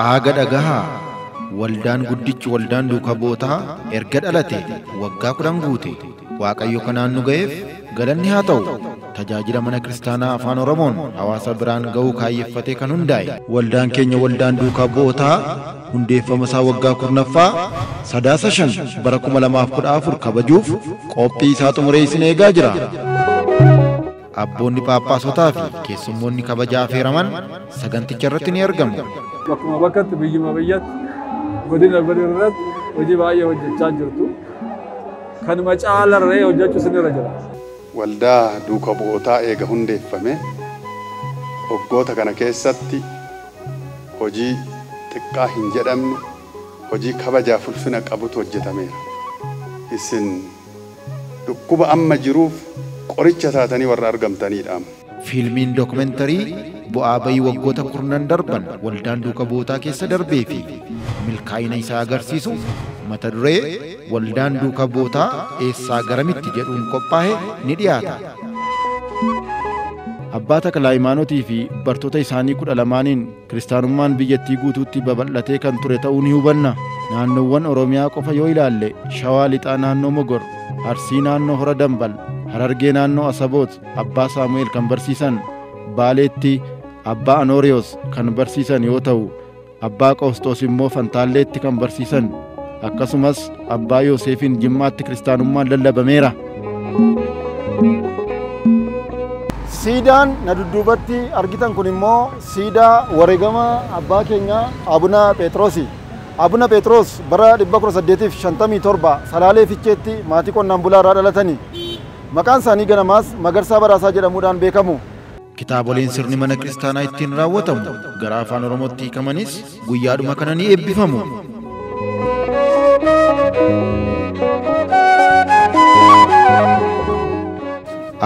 Aaga dhagahaa waldaan guddichi waldaan duuka bu'ootaa erga dhalate waggaa 10 guute. Waaqayyo kanaan nu ga'eef galanni haa ta'u. Tajaajila mana kiristaanaa afaan Oromoon hawaasa biraan ga'uu kaayyeffatee kan hundaa'e. Waldaan keenya waldaan duuka bu'ootaa hundeeffama isaa waggaa 10ffaa Sadaasa 5 bara 2014 kabajuuf qophii isaa xumuree isin eegaa jira. Abboonni Phaaphaasotaa fi keessummoonni kabajaa affeeraman saganticha irratti ni argamu. Bakkuma bakkatti biyyuma biyyatti godina godina irratti hojii baay'ee hojjechaa jirtu. Kanuma caalarree hojjechuu isinirra jira. Waldaa duuka bu'ootaa eega hundeeffame waggoota kana keessatti hojii xiqqaa hin jedhamne hojii kabajaaf ulfina qabutu hojjetameera. Isin dhukkuba amma jiruuf qoricha taatanii warra argamtaniidha. Fiilmiin dookumentarii bu'aa bayii waggoota 10 darban waldaan duuka bu'ootaa keessa darbee fi milkaa'ina isaa agarsiisu mata duree waldaan duuka bu'ootaa eessaa garamitti jedhuun qophaa'e ni dhiyaata. Abbaa Taklaa Hayimaanotii fi bartoota isaanii 12 kiristaanummaan biyyattii guutuutti babal'atee kan ture ta'uu ni hubanna. Naannoowwan Oromiyaa qofa yoo ilaalle Shawaa Lixaa naannoo Mogor, Arsii naannoo Hora Dambal, Harargee naannoo Asaboot Abbaa Saamu'eel kan barsiisan, Baaleetti Abbaa Anooriyoos kan barsiisan yoo ta'u, Abbaa Qoosxoos immoo Fantaalleetti kan barsiisan, akkasumas Abbaa Yoosefiin Jimmaatti kiristaanummaan lallabameera. Siidaan na dudduubatti argitan kun immoo siidaa wareegama abbaa keenya Abuna Phexrosi. Abuna Phexros bara 1857 Salaalee Fiicheetti maatii qonnaan bulaa irraa dhalatani. Maqaan isaanii ganamaas Magarsaa Badhaasaa jedhamuudhaan beekamu. Kitaaboleen sirni mana kiristaanaa ittiin raawwatamu gara afaan Oromootti hiikamanis guyyaadhuma kana ni eebbifamu.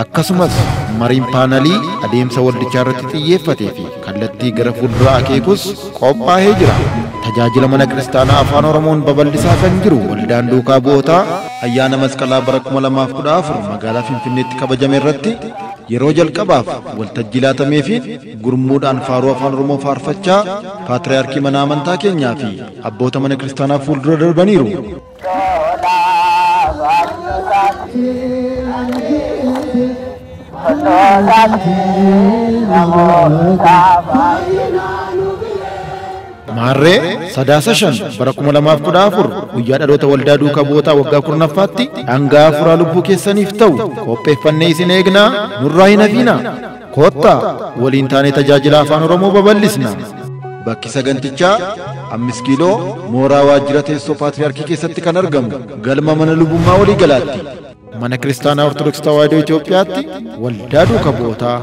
Akkasumas mariin paanalii adeemsa waldichaa irratti xiyyeeffatee fi kallattii gara fuulduraa akeekus qophaa'ee jira. Tajaajila mana kiristaanaa afaan Oromoon babal'isaa kan jiru waldaan duukaa bu'ootaa ayyaana masqalaa bara 2014 magaalaa Finfinneetti kabajame irratti yeroo jalqabaaf waltajjii laatamee fi gurmuudhaan faaruu afaan Oromoo faarfachaa paatriyaarkii mana amantaa keenyaa fi abboota mana kiristaanaa fuuldura darbaniiru. Maarree Sadaasa 5 bara 2014 guyyaa dhaloota waldaa duuka bu'ootaa waggaa 10ffaatti dhangaa afuuraa lubbuu keessaniif ta'u qopheeffannee isin eegnaa nurraa hin hafiinaa. Kottaa waliin taanee tajaajila afaan Oromoo babal'isna. Bakki sagantichaa 5 kiiloo mooraa waajjira teessoo paatriyaarkii keessatti kan argamu galma mana lubummaa walii galaatti. Mana kiristaanaa Ortodoksii Tawaahidoo Itoophiyaatti waldaa duuka bu'ootaa.